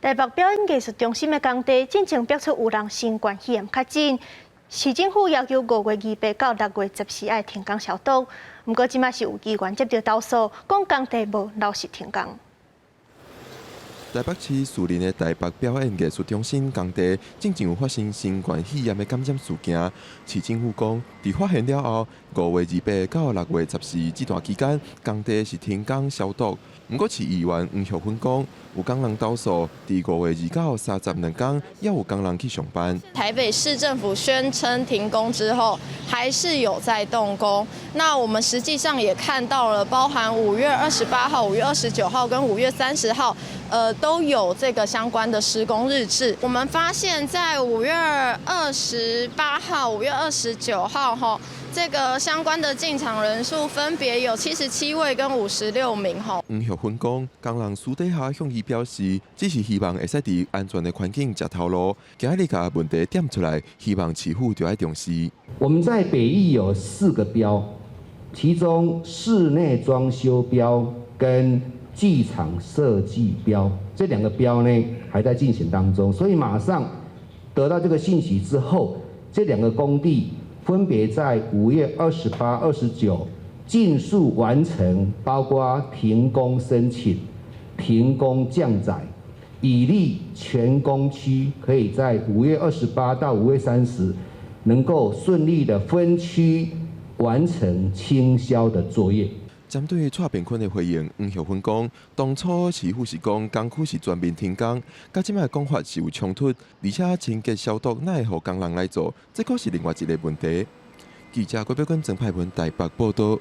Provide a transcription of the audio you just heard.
台北表演藝術中心的工地進前爆出有人新冠肺炎確診，市政府要求5月28到6月14愛停工消毒。毋過這馬是有議員接著投訴，講工地無落實停工。台北市士林的台北表演藝術中心工地，進前有發生新冠肺炎的感染事件。市政府講，佇發現了後，5月28到6月14這段期間，工地是停工消毒。毋過市議員黃玉芬講，有工人投訴，佇5月29、30兩工，猶有工人去上班。台北市政府宣稱停工之後，還是有在動工。那我們實際上也看到了，包含5月28號、5月29號跟5月30號，都有這個相關的施工日誌。我們發現，在5月28號、5月29號，哈，這個相關的進場人數分別有77位跟56名，哈。黃玉芬講，工人私底下向伊表示，只是希望會使佇安全的環境食頭路。今日共問題點出來，希望市府著愛重視。我們在北藝有四個標，其中室內裝修標跟劇場設計標這兩個標呢，還在進行當中，所以馬上得到這個信息之後，這兩個工地分別在5月28、29盡速完成，包括停工申請、停工降載，以利全工區可以在5月28到5月30能夠順利的分區完成清消的作業。針對蔡炳坤的回應，黃玉芬講，當初市府是講工區是全面停工，佮這擺講法是有衝突，而且清潔消毒哪會予工人來做，這閣是另外一個問題。記者郭標根、曾派文台北報道。